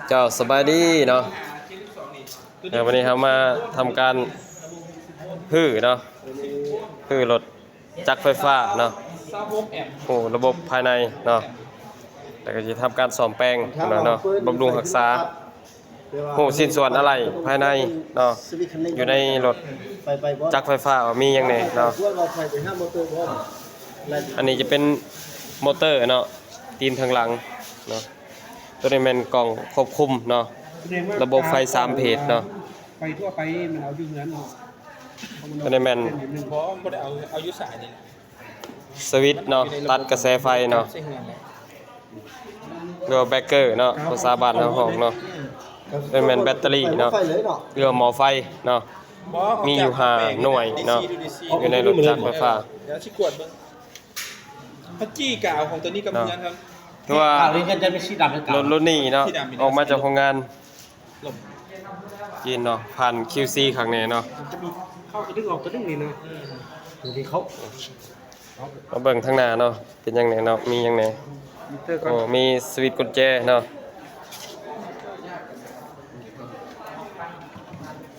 ເຈົ້າ ສະບາຍດີເນາະ. ເອີ ວັນນີ້ເຮົາມາທຳການຮື້ເນາະ, ຮື້ລົດຈັກໄຟຟ້າເນາະ, ຮູ້ລະບົບພາຍໃນເນາະ, ແລ້ວກໍຊິທຳການສ້ອມແປງເນາະ, ບຳລຸງຮັກສາ, ຮູ້ຊິ້ນສ່ວນອາໄຫຼ່ພາຍໃນເນາະ, ຢູ່ໃນລົດຈັກໄຟຟ້າວ່າມີຫຍັງແດ່ເນາະ. ອັນນີ້ຈະເປັນມໍເຕີເນາະ, ຕີນທາງຫຼັງເນາະ. ໂຕນີ້ແມ່ນກ້ອງຄວບຄຸມເນາະ, ລະບົບໄຟສາມເພຈເນາະ. ໄຟທົ່ວໄປມັນເອົາຢູ່ເຮືອນເນາະ. ໂຕນີ້ແມ່ນ ບໍ່ ບໍ່ໄດ້ເອົາ ເອົາຢູ່ສາຍນີ້ແຫຼະ. ສະວິດເນາະ, ຕັດກະແສໄຟເນາະ ຫຼືວ່າເບຣກເກີເນາະ, ພາສາບ້ານເຮົາຮ້ອງເນາະ. ໂຕນີ້ແມ່ນແບັດເຕີຣີເນາະ ຫຼືວ່າໝໍ້ໄຟເນາະ, ມີຢູ່ຫ້າໜ່ວຍເນາະ, ຢູ່ໃນລົດຈັກໄຟຟ້າ. ເຮົາຈີ້ກາວຂອງຕົວນີ້ກັບເຮືອນເນາະ. ຄືວ່າ ຂາວນີ້ກໍຈະເປັນສີດຳຄືເກົ່າ. ລົດລຸ້ນນີ້ເນາະ ອອກມາຈາກໂຮງງານຈີນເນາະ, ຜ່ານຄິວຊີຄັກແນ່ເນາະ. ເຂົ້າກະດຶງອອກກະດຶງນີ້ເນາະ. ເຂົ້າ ມາເບິ່ງທາງໜ້າເນາະ, ເປັນຫຍັງແນ່ເນາະ, ມີຫຍັງແນ່? ມີເຕີ ໂອ້ ມີສະວິດກຸນແຈເນາະ.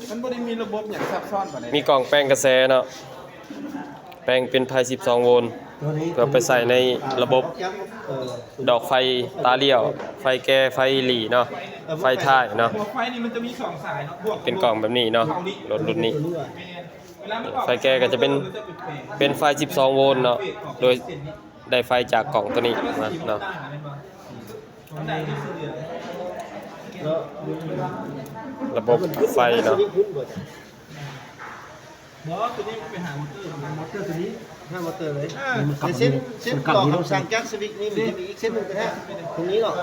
ມັນບໍ່ໄດ້ມີລະບົບຫຍັງຊັບຊ້ອນປານໃດ. ມີກ້ອງແປງກະແສເນາະ, ແປງເປັນໄຟສິບສອງໂວນ ເພື່ອໄປໃສ່ໃນລະບົບດອກໄຟຕາລ້ຽວ, ໄຟແກ່, ໄຟຫຼີ່ເນາະ, ໄຟທ້າຍເນາະ. ເປັນກ້ອງແບບນີ້ເນາະ, ລົດລຸ້ນນີ້. ໄຟແກ່ກໍຈະເປັນ, ເປັນໄຟສິບສອງໂວນເນາະ, ໂດຍ ໄດ້ໄຟຈາກກ້ອງຕົວນີ້ມາເນາະ. ລະບົບໄຟເນາະ. ບໍ່ ຕົວນີ້ໄປຫາມໍເຕີ ຫາມໍເຕີຕົວນີ້ ຫາມໍເຕີເລີຍ. ເອີ ເສັ້ນ ເສັ້ນຕໍ່ຄຳສັ່ງຈາກສະວິດນີ້ ມັນຈະມີອີກເສັ້ນໜຶ່ງໄປຫາຕົງນີ້ເນາະ.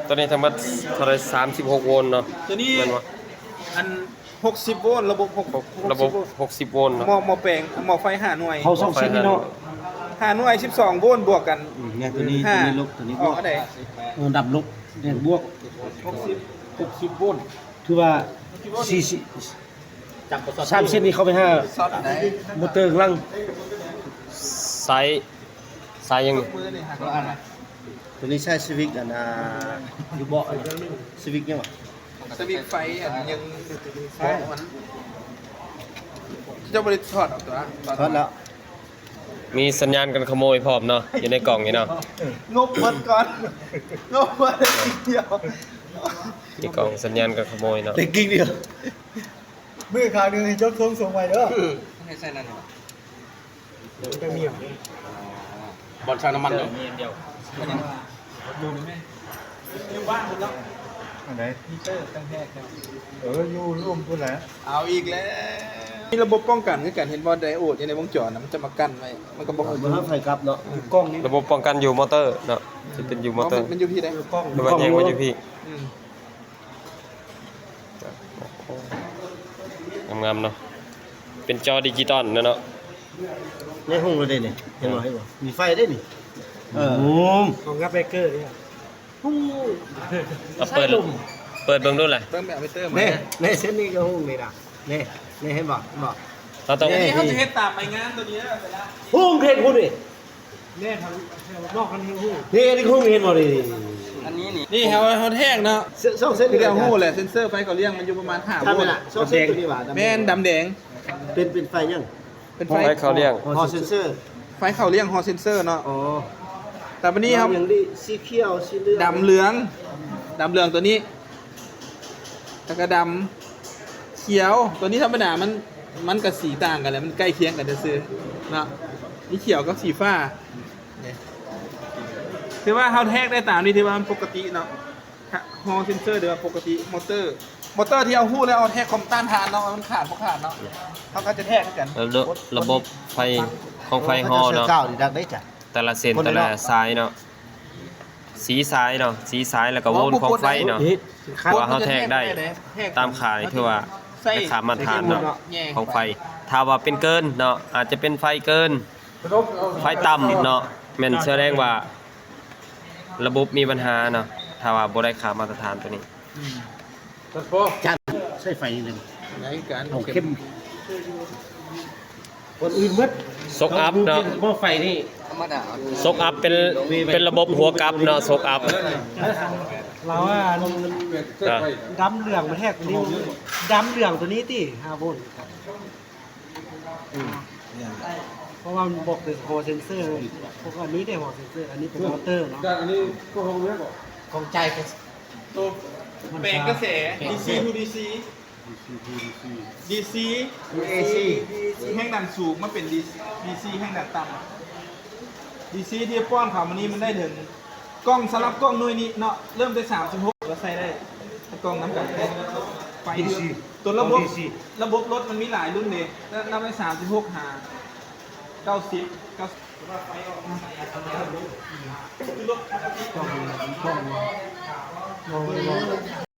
ຕົວນີ້ທັງໝົດເທົ່າໃດ? ສາມສິບຫົກໂວນເນາະ. ຕົວນີ້ ແມ່ນບໍ່? ອັນ ຫົກສິບໂວນ ລະບົບຫົກ ຫົກ ລະບົບຫົກສິບໂວນເນາະ. ໝໍ້ ໝໍ້ແປງ ໝໍ້ໄຟຫ້າໜ່ວຍ. ເຂົ້າສອງເສັ້ນນີ້ເນາະ. ຫ້າໜ່ວຍ ສິບສອງໂວນບວກກັນ. ອືມ ແມ່ນ ຕົວນີ້ ຫ້າ ຕົວນີ້ລົບ ຕົວນີ້ບວກ ອອກເທົ່າໃດ? ເອີ ດັບລົບ ແມ່ນບວກ ຫົກສິບ ຫົກສິບໂວນ. ຖືວ່າສີ່ສິບ ສາມເສັ້ນນີ້ເຂົ້າໄປຫາມໍເຕີຂ້າງຫຼັງ. ສາຍ ສາຍຫຍັງນີ້? ຕົວນີ້ສາຍສະວິດອັນນ່າ ຢູ່ເບາະ ສະວິດຫຍັງຫວາ? ສະວິດໄຟອັນຍັງ ເຈົ້າບໍ່ໄດ້ຖອດເອົາຕົວະ? ຖອດແລ້ວ. ມີສັນຍານກັນຂະໂມຍພ້ອມເນາະ ຢູ່ໃນກ້ອງນີ້ເນາະ. ງົບໝົດກ່ອນ ງົບໝົດ. ມີກ້ອງສັນຍານກັນຂະໂມຍເນາະ ໄດ້ກິ່ງດຽວ. ມື້ຄາວໜຶ່ງໃຫ້ຈົບຊົງສົ່ງໄວ້ເດີ. ໃຫ້ໃສ່ນັ້ນ ບໍ່ອນໃສ່ນ້ຳມັນເດີ. ຢູ່ບ້ານພຸ້ນເນາະ. ອັນໃດ? ມີເຕີຕັ້ງແຮກເນາະ. ເອີ ຢູ່ລຸ່ມພຸ້ນແຫຼະ. ເອົາອີກແລ້ວ. ມີລະບົບປ້ອງກັນຄືກັນ ເຫັນບໍ່? ໄດໂອດຢູ່ໃນວົງຈອນນະ ມັນຈະມາກັ້ນໄວ້ ມັນກໍບໍ່ ບໍ່ໃຫ້ໄຟກັບເນາະ. ກ້ອງນີ້ ລະບົບປ້ອງກັນຢູ່ມໍເຕີເນາະ. ຊິເປັນຢູ່ມໍເຕີ. ມັນຢູ່ພີ້ເດ້. ກ້ອງ ຫຼືວ່າແຍງໄວ້ຢູ່ພີ້. ອືມ. ງາມໆເນາະ ເປັນຈໍດິຈິຕອນເນາະ. ໃນຫ້ອງເຮົາເດ້ນີ້ ເຫັນບໍ່ ເຫັນບໍ່? ມີໄຟເດ້ນີ້. ເອີ ຂອງກັບເບຣກເກີເດ້. ເອົາເປີດ ເປີດເບິ່ງດູລະ. ເບິ່ງແບບມິເຕີມາ. ນີ້ ນີ້ເສັ້ນນີ້ກໍຫ້ອງນີ້ນະ. ນີ້ ນີ້ເຫັນບໍ່ ເຫັນບໍ່? ເຮົາຕ້ອງ ນີ້ ເຮົາຈະເຮັດຕາມລາຍງານຕົວນີ້ເດີ. ຫ້ອງເຮັດພຸ້ນນີ້. ແມ່ນ ທາງນອກຫັ້ນຮູ້. ນີ້ ອັນນີ້ຮູ້ ເຫັນບໍ່ນີ້? ອັນນີ້ນີ້ ນີ້ເຮົາ ເຮົາແທກເນາະ. ສ- ສອງເສັ້ນ ຄືໄດ້ຮູ້ແຫຼະ ເຊັນເຊີໄຟເຂົາລ້ຽງມັນຢູ່ປະມານຫ້າໂວນ. ສອງເສັ້ນຕົວນີ້ຫວາ? ດຳແດງ. ແມ່ນ ດຳແດງ. ເປັນ ເປັນໄຟຫຍັງ? ເປັນໄຟ ໄຟເຂົາລ້ຽງ ຮໍເຊັນເຊີ. ໄຟເຂົາລ້ຽງ ຮໍເຊັນເຊີເນາະ. ອໍ ແຕ່ບາດນີ້ເຮົາ ຫຍັງດີ ສີຂຽວ ສີເຫຼືອງ ດຳເຫຼືອງ ດຳເຫຼືອງຕົວນີ້ ແລ້ວກໍດຳຂຽວ. ຕົວນີ້ທຳມະດາ ມັນ ມັນກໍສີຕ່າງກັນແຫຼະ ມັນໃກ້ຄຽງກັນຊື່ໆເນາະ. ມີຂຽວກັບສີຟ້າ. ນີ້ ຖືວ່າເຮົາແທກໄດ້ຕາມນີ້ ຖືວ່າມັນປົກກະຕິເນາະ. ຮໍເຊັນເຊີ ຖືວ່າປົກກະຕິ. ມໍເຕີ ມໍເຕີທີ່ເຮົາຮູ້ແລ້ວ ເຮົາແທກຄວາມຕ້ານທານເນາະ ວ່າມັນຂາດບໍ່ຂາດເນາະ. ເຮົາກໍຈະແທກຄືກັນ ລະບົບ ລະບົບໄຟຂອງໄຟຮໍເນາະ. ແຕ່ລະເສັ້ນ ແຕ່ລະສາຍເນາະ ສີສາຍເນາະ ສີສາຍ ແລ້ວກໍໂວນຂອງໄຟເນາະ. ເພາະວ່າເຮົາແທກໄດ້ຕາມຄ່າ ຖືວ່າໄດ້ຄ່າມາດຕະຖານເນາະ ຂອງໄຟ. ຖ້າວ່າເປັນເກີນເນາະ ອາດຈະເປັນໄຟເກີນ ໄຟຕ່ຳເນາະ ແມ່ນສະແດງວ່າລະບົບມີບັນຫາເນາະ ຖ້າວ່າບໍ່ໄດ້ຄ່າມາດຕະຖານຕົວນີ້. ອືມ ຈັດ ໃຊ້ໄຟນີ້ເລີຍ ໄດ້ຄືກັນ ເອົາເຂັ້ມ ຄົນອື່ນໝົດ ຊອກອັບເນາະ. ໝໍ້ໄຟນີ້ ໂຊກອັບເປັນ ເປັນລະບົບຫົວກັບເນາະ ໂຊກອັບ ລາວວ່າ ອ່າ ດຳເຫຼືອງມັນແຮກກວ່ານີ້ ດຳເຫຼືອງຕົວນີ້ຕິ ຫ້າໂວນ ອືມ ເພາະວ່າມັນບອກເປັນຫົວເຊັນເຊີ ພວກອັນນີ້ເດ້ຫົວເຊັນເຊີ ອັນນີ້ເປັນມໍເຕີເນາະ ອັນນີ້ກໍຂອງແມ່ນບໍ່ ຂອງໃຈ ໂຕແປງກະແສ ດີຊີ ທູ ດີຊີ ດີຊີ ເອຊີ ແຮງດັນສູງມາເປັນ ດີຊີ ແຮງດັນຕ່ຳ ດີຊີ ທີ່ປ້ອນເຂົ້າມານີ້ມັນໄດ້ເຖິງ ກ້ອງ ສຳລັບກ້ອງໜ່ວຍນີ້ເນາະ ເລີ່ມແຕ່ສາມສິບຫົກ ກໍໃຊ້ໄດ້ ກ້ອງນຳກັນໄປ ດີຊີ ຕົວລະບົບ ດີຊີ ລະບົບລົດມັນມີຫຼາຍລຸ້ນເດ້ ແຕ່ນັບໄດ້ສາມສິບຫົກຫາເກົ້າສິບ ເກົ້າສິບ ຄືລົດ ກ້ອງ ກ້ອງ ກ້ອງ